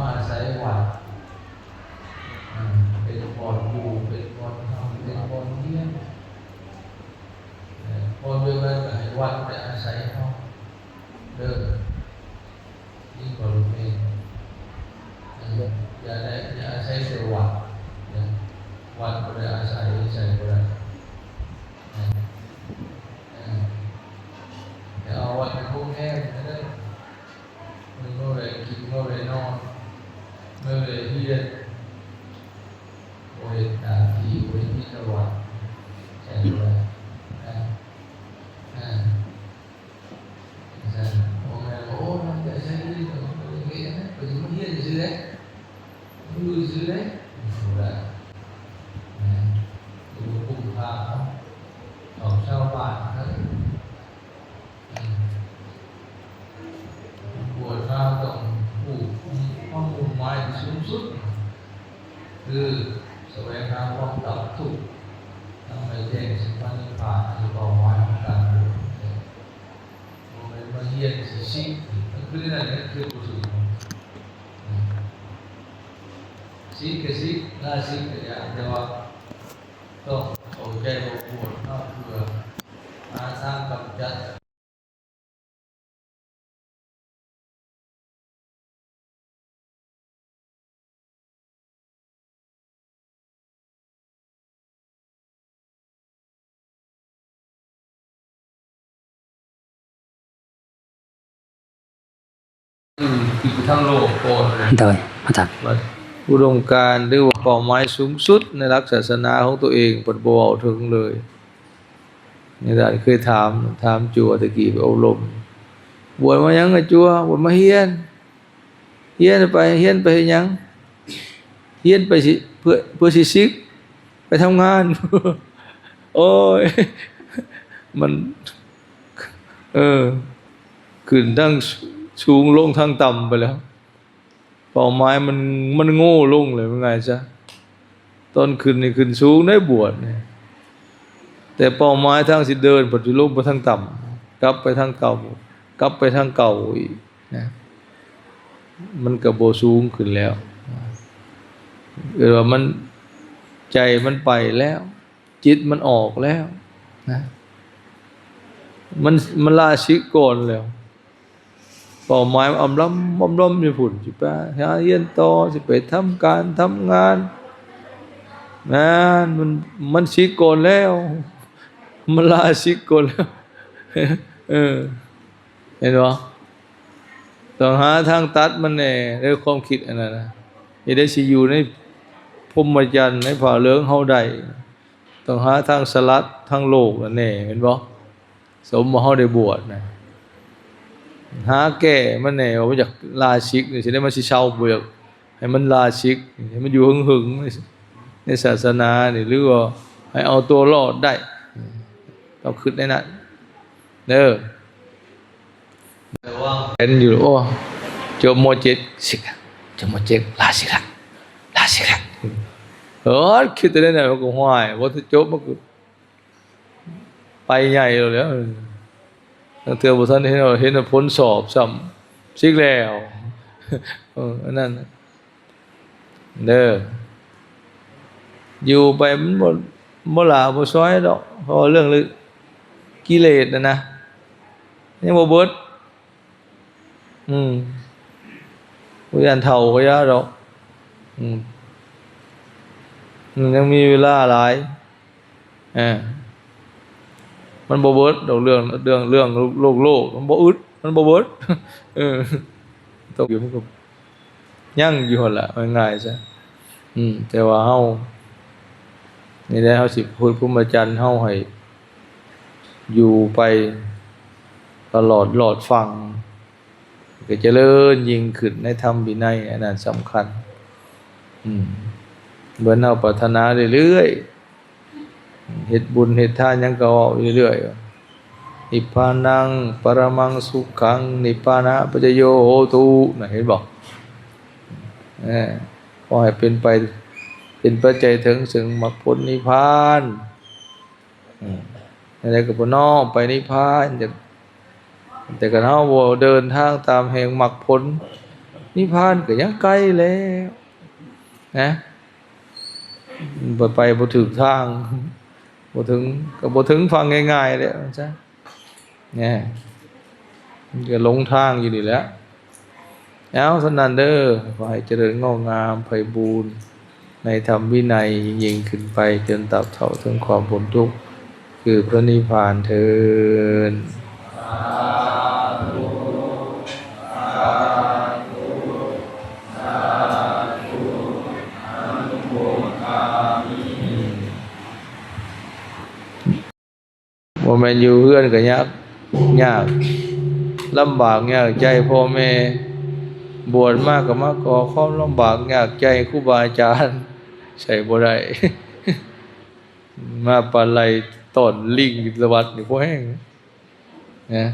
ອາໄສວັດ ເປັນບ່ອນຢູ່ ເປັນບ່ອນທຳ ເປັນບ່ອນຮຽນ. ເອີ ບ່ອນແບບນັ້ນກໍໃຫ້ວັດໄປອາໄສເຮົາເດີ ນີ້ກໍແມ່ນ. ເອີ ຢ່າໄດ້ ຢ່າອາໄສແຕ່ວັດ ວັດບໍ່ໄດ້ອາໄສ ໃຊ້ບໍ່ໄດ້. ເອີ ເອີ ຢ່າເອົາວັດເປັນໂຮງແຮມເດີ. ເອີ ບໍ່ໄດ້ກິນ ບໍ່ໄດ້ນອນ ບໍ່ໄດ້ຮຽນ ບໍ່ເຮັດໜ້າທີ່ ບໍ່ເຮັດກິດຈະວັດ ໃຊ້ບໍ່ໄດ້. ເອີ ເອີ ຈັ່ງຊັ້ນ ບໍ່ແມ່ນວ່າ ໂອ້ ມັນຈະໃຊ້ດີ ເຮົາບໍ່ໄດ້ເຮັດຫຍັງ ເພິ່ນຊິມາຮຽນຊື່ໆເດ້ ຢູ່ຊື່ໆເດ້ ບໍ່ໄດ້. ແມ່ນ ບໍ່ກຸ້ມຄ່າເຂົາ ເຂົາຊາວບ້ານເຂົາ. ບວດມາຕ້ອງຮູ້ຄວາມມຸ່ງໝາຍທີ່ສູງສຸດ ຄືສະແຫວງຫາຄວາມດັບທຸກ ທຳໃຫ້ແຈ້ງສູ່ພະນິບພານ ຄືເປົ້າໝາຍຂອງການບວດ. ບໍ່ແມ່ນມາຮຽນສິກ ມັນຄືນັ້ນ ມັນຄືບໍ່ຖືກ. ສິກກໍສິກ ລາສິກກໍຢ່າ ແຕ່ວ່າຕ້ອງເຂົ້າໃຈວ່າບວດມາເພື່ອຫາທາງກຳຈັດ ຄືທາງໂລກກ່ອນ. ໂດຍ ອາຈານ. ອຸດົມການ ຫຼືວ່າເປົ້າໝາຍສູງສຸດໃນຫຼັກສາສະໜາຂອງຕົວເອງ ເພິ່ນບໍ່ເວົ້າເຖິງເລີຍ. ອາຈານເຄີຍຖາມ ຖາມຈົວແຕ່ກີ້ໄປອົບຮົມ ບວດມາຫຍັງອາຈົວ? ບວດມາຮຽນ. ຮຽນໄປ ຮຽນໄປເຮັດຫຍັງ? ຮຽນໄປຊິ ເພື່ອ ເພື່ອຊິສິກ ໄປທຳງານ. ໂອ້ຍ ມັນ ເອີ ຂຶ້ນທາງສູງ ລົງທາງຕ່ຳໄປແລ້ວ. ເປົ້າໝາຍມັນ ມັນໂງ່ລົງເລີຍ ວ່າງ່າຍຊະ. ຕອນຂຶ້ນນີ້ຂຶ້ນສູງໄດ໋ ບວດນີ້ ແຕ່ເປົ້າໝາຍທາງຊິເດີນ ພັດຊິລົງໄປທາງຕ່ຳ ກັບໄປທາງເກົ່າ ກັບໄປທາງເກົ່າອີກນະ ມັນກໍບໍ່ສູງຂຶ້ນແລ້ວ. ເອີ້ນວ່າມັນ ໃຈມັນໄປແລ້ວ ຈິດມັນອອກແລ້ວນະ ມັນ ມັນລາສິກກ່ອນແລ້ວ. ເປົ້າໝາຍອຳລຳອຳລຳຢູ່ພຸ້ນ ຊິໄປຫາຮຽນຕໍ່ ຊິໄປທຳການທຳງານ ນັ້ນ ມັນ ມັນສິກກ່ອນແລ້ວ ມັນລາສິກກ່ອນແລ້ວ. ເອີ ເຫັນບໍ່? ຕ້ອງຫາທາງຕັດມັນແດ່ ໃນຄວາມຄິດອັນນັ້ນນະ ເຮັດໃດຊິຢູ່ໃນພົມມະຈັນ ໃນຜ້າເຫຼືອງເຮົາໄດ້ ຕ້ອງຫາທາງສະຫຼັດທາງໂລກນັ້ນແດ່ ແມ່ນບໍ່? ສົມວ່າເຮົາໄດ້ບວດນະ ຫາແກ້ມັນແດ່ ວ່າບໍ່ຢາກລາສິກ ຊິໄດ້ມັນຊິເຊົາ ບໍ່ຢາກໃຫ້ມັນລາສິກ ໃຫ້ມັນຢູ່ຫຶງໆ ໃນ ໃນສາສະໜານີ້ ຫຼືວ່າໃຫ້ເອົາຕົວລອດໄດ້ ຕ້ອງຄິດໃນນັ້ນເດີ. ແຕ່ວ່າເຫັນຢູ່ ໂອ້ ຈົບ ມ.ເຈັດ ສິກ ຈົບ ມ.ເຈັດ ລາສິກລະ ລາສິກລະ ເອີ ຄິດແຕ່ໃນນັ້ນ ມັນກໍຫ້ວຍ ບໍ່ທັນຈົບ ມັນກໍໄປໃຫຍ່ແລ້ວ ລາງເທື່ອບໍ່ທັນເຫັນ ເຫັນຜົນສອບຊ້ຳ ສິກແລ້ວ ເອີ ອັນນັ້ນ ເດີ ຢູ່ໄປມັນບໍ່ ບໍ່ຫຼ້າບໍ່ຊອຍດອກ ເພາະວ່າເລື່ອງ ເລື່ອງກິເລດນັ້ນນະ ຍັງບໍ່ເບິດ ອືມ ບໍ່ຢ້ານເຖົ້າກໍຢ່າດອກ ອືມ ມັນຍັງມີເວລາຫຼາຍ. ເອີ ມັນບໍ່ເບິດດອກ ເລື່ອງ ເລື່ອງ ເລື່ອງໂລກໆ ມັນບໍ່ອຶດ ມັນບໍ່ເບິດ ເອີ ຕົກຢູ່ ມັນກໍຍັງຢູ່ຫັ້ນລະ ເວົ້າງ່າຍໆຊະ ອືມ ແຕ່ວ່າເຮົາ ນີ້ແຫຼະ ເຮົາຊິຝຶກພົມມະຈັນເຮົາໃຫ້ຢູ່ໄປຕະຫຼອດລອດຝັ່ງ ກໍຈະເລີນຍິ່ງຂຶ້ນໃນທຳວິໄນ ອັນນັ້ນສຳຄັນ ອືມ ເມື່ອເຮົາປາດຖະໜາເລື້ອຍໆ ເຮັດບຸນເຮັດທານຫຍັງກໍເວົ້າຢູ່ເລື້ອຍ ນິບພານັງ ປະຣະມັງ ສຸຂັງ ນິບພານະປັດຈະໂຍ ໂຫຕຸ ນະ ເຫັນບໍ່? ເອີ ຂໍໃຫ້ເປັນໄປ ເປັນປັດໄຈເຖິງເຊິ່ງມັກຜົນນິບພານ ອືມ ແນວໃດກໍບໍ່ນ້ອມໄປນິບພານ ແຕ່ ແຕ່ຄັນເຮົາບໍ່ເດີນທາງຕາມແຫ່ງມັກຜົນ ນິບພານກໍຍັງໄກແລ້ວນະ ບໍ່ໄປບໍ່ຖືກທາງ ບໍ່ເຖິງ ກໍບໍ່ເຖິງຝັ່ງງ່າຍໆແຫຼະ ວ່າຊັ້ນ ແນ່ ມັນກໍຫຼົງທາງຢູ່ນີ້ແຫຼະ. ເອົາ ສ່ຳນັ້ນເດີ ຂໍໃຫ້ຈະເລີນງອກງາມໄພບູນໃນທຳວິໄນຍິ່ງຂຶ້ນໄປ ຈົນຕາບເທົ່າເຖິງຄວາມພົ້ນທຸກ ຄືພະນິບພານເທີ້ນ. ບໍ່ແມ່ນຢູ່ເຮືອນກໍຍາກ ຍາກ ລຳບາກຍາກໃຈ ພໍ່ແມ່ບວດມາກໍມາກໍ່ຄວາມລຳບາກຍາກໃຈ ຄູບາອາຈານໃຊ້ບໍ່ໄດ້ ມາປາໄລຕ້ອນລິງຢູ່ວັດນີ້ພໍແຮງນະ.